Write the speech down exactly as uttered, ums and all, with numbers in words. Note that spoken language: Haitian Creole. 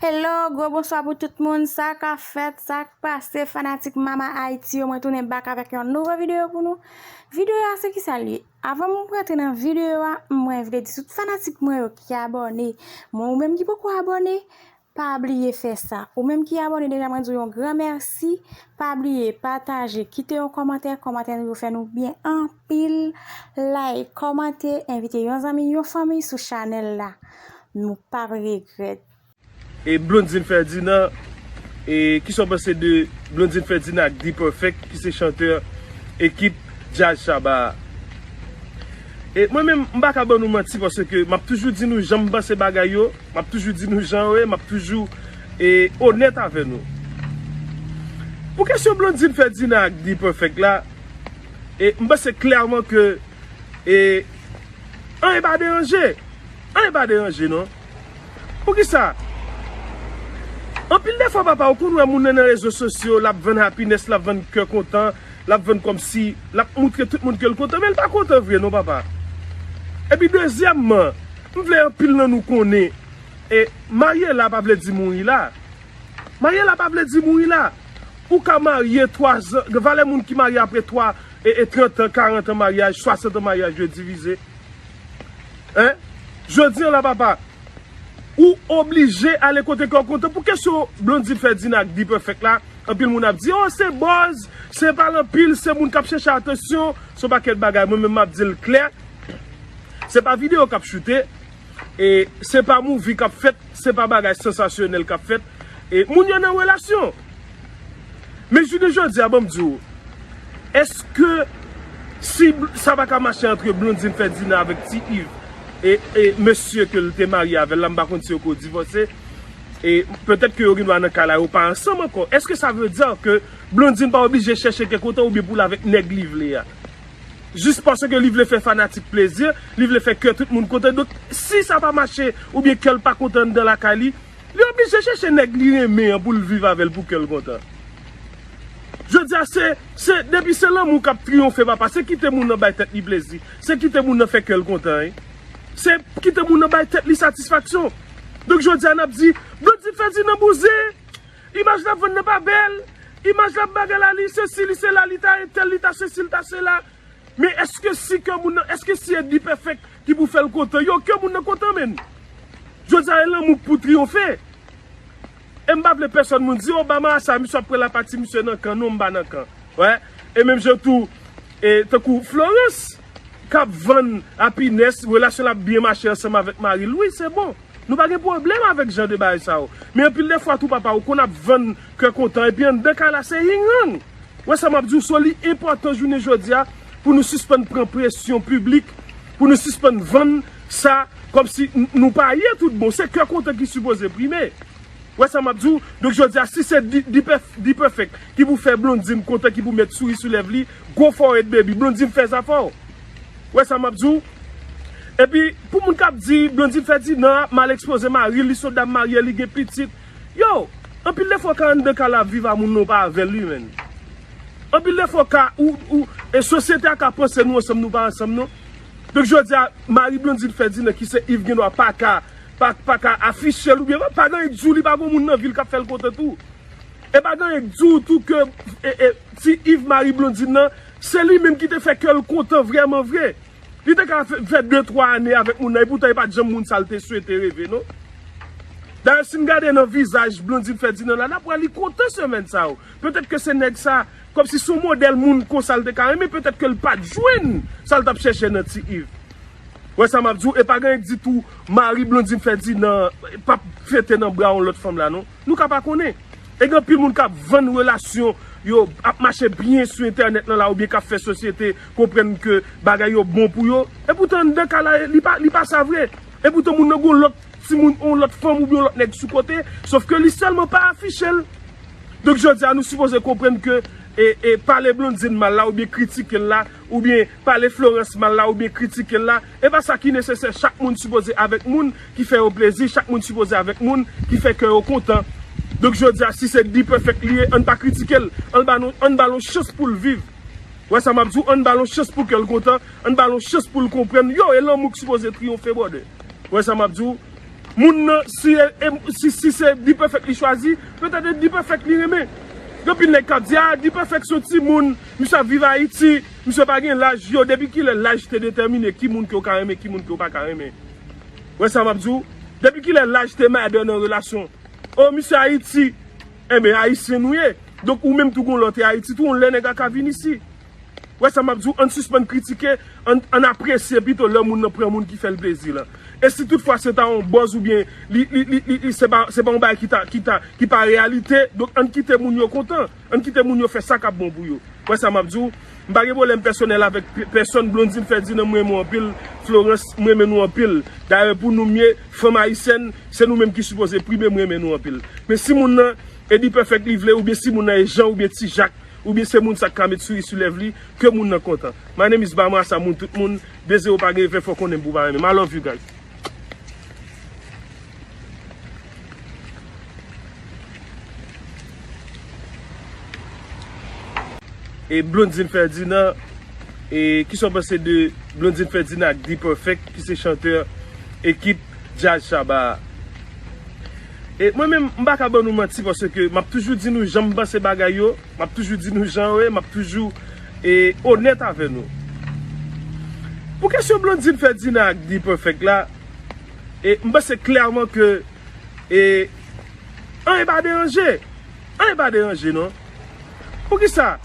Hello, gwo bonswa pou tout moun. Sa k ap fèt, sa k pase, fanatik Mama Haiti yo, mwen tounen back avèk yon nouvo videyo pou nou. Videyo a se kisa l ye? Avan m rantre nan videyo a, mwen vle di tout fanatik mwen yo ki abòne, mwen ou menm ki poko abòne, pa bliye fè sa. Ou menm ki abòne deja, mwen di w yon gran mèsi. Pa bliye pataje, kite yon kòmantè, kòmantè nou yo fè nou byen anpil. Like, kòmante, envite yon zanmi, yon fanmi sou chanèl la. Nou p ap regrèt. E Blondine Ferdinand, e kisa w panse de Blondine Ferdinand ak D-Perfect ki se chantè ekip Djaz Shabba a? E mwen menm, m pa ka ban nou manti paske m ap toujou di nou jan m panse bagay yo, m ap toujou di nou jan yo ye, m ap toujou e, onèt avè nou. Pou kesyon Blondine Ferdinand ak D-Perfect la, e, m panse klèman ke e, anyen pa deranje. Anyen pa deranje non. Poukisa? Anpil de fwa papa, ou konn wè moun nan nan rezo sosyo, l ap vann happiness, l ap vann kè kontan, l ap vann kòmsi, l ap moutre tout moun ke l kontan, men l pa kontan vre non papa. Epi dezyèmman, m vle anpil nan nou konnen, e, marye la pa vle di mouri la. Marye la pa vle di mouri la. Ou ka marye twa zan, gen valè moun ki marye apre twa e, e trant an, karant an maryaj, swasant an maryaj yo divize. Hein? Jodi an la papa, ou oblije ale kote kè w kontan. Pou kesyon Blondine Ferdinand ak D-Perfect la, anpil moun ap di, oh, se buzz, se pale anpil, se moun k ap chèche atansyon, se yon pakèt bagay. Mwen menm m ap di l klè, se pa videyo k ap choute, e se pa movie k ap fèt, se pa bagay sansasyonèl k ap fèt. E moun yo nan relasyon. Men jounen jodi a, ban m di w, èske si bl- sa pa ka mache antre Blondine Ferdinand avèk Ti Yves e, e mesye ke l te marye avè l la, m pa konn si yo ko divòse, e petèt ke yo gen dwa nan ka la, yo pa ansanm ankò. Èske sa vle di ke Blondine pa oblije chèche kè kontan oubyen pou l avèk nèg li vle a? Jis paske li vle fè fanatik plezi, li vle fè kè tout moun kontan. Donk, si sa pa mache, oubyen kè l pa kontan anndan lakay li, li oblije chèche nèg li renmen an pou l viv avè l pou kè l kontan. Jodi a, se, se, depi se lanmou k ap triyonfe, papa, se kite moun nan bay tèt li plezi, se kite moun nan fè kè l kontan, wi. Se kite moun nan bay tèt li satisfaksyon. Donk, jodi a, n ap di, Blondine Ferdinand bouzen, imaj l ap vann nan pa bèl, imaj l ap bagay la, li sesi, li sela, li ta entèl, li ta sesi, li ta sela. Men èske si kè moun nan, èske si e D-Perfect ki pou fè l kontan? Yo, kè moun nan kontan, menn. Jodi a, e lanmou k pou triyonfe. E m pa vle pèsòn moun di, oh, ba marasa, misye ap pran lapati misye nan kan. Non, m pa nan kan. Wè. E menm jan tou, e tankou Florence, k ap vann happiness, relasyon l ap byen mache ansanm avèk mari l. Wi, se bon. Nou pa gen pwoblèm avèk jan de bagay sa yo. Men anpil de fwa tou papa, ou konn ap vann kè kontan, epi anndan kay la se ying yang. Wè sa m ap di w, so li enpòtan jounen jodi a pou nou sispann pran presyon piblik, pou nou sispann vann sa kòmsi n- nou pa ye tout bon. Se kè kontan ki sipoze prime. Wè sa m ap di w? Donk jodi a, si se D- D-Perf- D-Perfect ki pou fè Blondine kontan, ki pou met souri sou lèv li, go for it baby, Blondine fè zafè w. Wè sa m ap di w? Epi, pou moun k ap di Blondine Ferdinand ap mal ekspoze mari l, li se yon dam marye, li gen pitit. Yo, anpil de fwa w ka anndan kay la ap viv a moun nan w pa avè l wi menn. Anpil de fwa w ka, ou, ou, e sosyete a ka panse nou ansanm, nou pa ansanm non. Donk jodi a, mari Blondine Ferdinand ki se Yves gen dwa pa ka, pa, pa ka afiche l oubyen pa gen anyen k di w li pa gen moun nan vi l k ap fè l kontan tou. E pa gen anyen k di w tou ke e, e, Ti Yves mari Blondine nan, se li menm ki te fè kè l kontan vrèman vre. Li te ka fè, fè de twa ane avèk moun nan, epoutan e pa t janm moun sa l te swete reve non. Dayè, si n gade nan vizaj Blondine Ferdinand la, n ap wè li kontan semèn sa yo. Petèt ke se nèg sa, kòmsi se yon modèl moun konsa l te ka renmen, petèt ke l pa t jwenn sa l t ap chèche nan Ti Yves. Wè sa m ap di w, e pa gen anyen k di tou mari Blondine Ferdinand p ap fete nan bra yon lòt fanm la non. Nou ka pa konnen. E gen anpil moun k ap vann relasyon yo, ap mache byen sou entènèt lan la, oubyen k ap fè sosyete konprann ke bagay yo bon pou yo. Epoutan anndan kay la, li pa, li pa sa vre. Epoutan moun nan gen yon lòt timoun, yon lòt fanm oubyen yon lòt nèg sou kote, sòf ke li sèlman pa afiche l. Donk jodi a, nou sipoze konprann ke e, e, pale Blondine mal la, oubyen kritike l la, oubyen pale Florence mal la, oubyen kritike l la, e pa sa ki nesesè. Chak moun sipoze avèk moun ki fè yo plezi, chak moun sipoze avèk moun ki fè kè yo kontan. Donk jodi a, si se D-Perfect li ye, ann pa kritike l, ann ba l, ann ba l yon chans pou l viv. Wè sa m ap di w, ann ba l yon chans pou kè l kontan, ann ba l yon chans pou l konprann. Yo, e lanmou k sipoze triyonfe, brother. Wè sa m ap di w. Moun nan, si, e, e, si, si se D-Perfect li chwazi, petèt e D-Perfect li renmen. Gen anpil nèg k ap di, ah, D-Perfect se yon timoun, misye ap viv Ayiti, misye pa gen laj yo. Depi kilè laj te detèmine ki moun ke w ka renmen, ki moun ke w pa ka renmen? Wè sa m ap di w? Depi kilè laj te made nan relasyon? Oh, misye Ayiti. Enben, Ayisyen nou ye. Donk, ou menm tou gon lòt e Ayiti tou, yon lè nèg la ka vin isi. Wè sa m ap di w, ann sispann kritike, ann, ann apresye pito lè moun nan pran moun ki fè l plezi lan. E si toutfwa se ta yon buzz oubyen li, li, li, li, li, se pa, se pa yon bagay ki ta, ki ta, ki pa reyalite, donk ann kite moun yo kontan, ann kite moun yo fè sa k ap bon pou yo. Wè sa m ap di w, m pa gen pwoblèm pèsonèl avèk pe-, pèsonn. Blondine Ferdinand, m renmen w anpil. Florence, m renmen nou anpil. Dayè, pou nou m ye, fanm ayisyèn, se nou menm ki sipoze prime, m renmen nou anpil. Men si moun nan e D-Perfect li vle, oubyen si moun nan e Jan oubyen Ti Jak, oubyen se moun sa k ka met souri sou lèv li, ke moun nan kontan. My name is Bamara Samoun, tout moun, de zewo pa gen efè, fò konnen m pou pa renmen m. I love you guys. E Blondine Ferdinand, e kisa w panse de Blondine Ferdinand ak D-Perfect, ki se chantè ekip Jazz Shabba a? E mwen menm, m pa ka ban nou manti, paske m ap toujou di nou jan m panse bagay yo, m ap toujou di nou jan yo ye, m ap toujou, e, onèt avè nou. Pou kesyon Blondine Ferdinand ak D-Perfect la, e, m panse klèman ke, e, anyen pa deranje. Anyen pa deranje, non. Poukisa?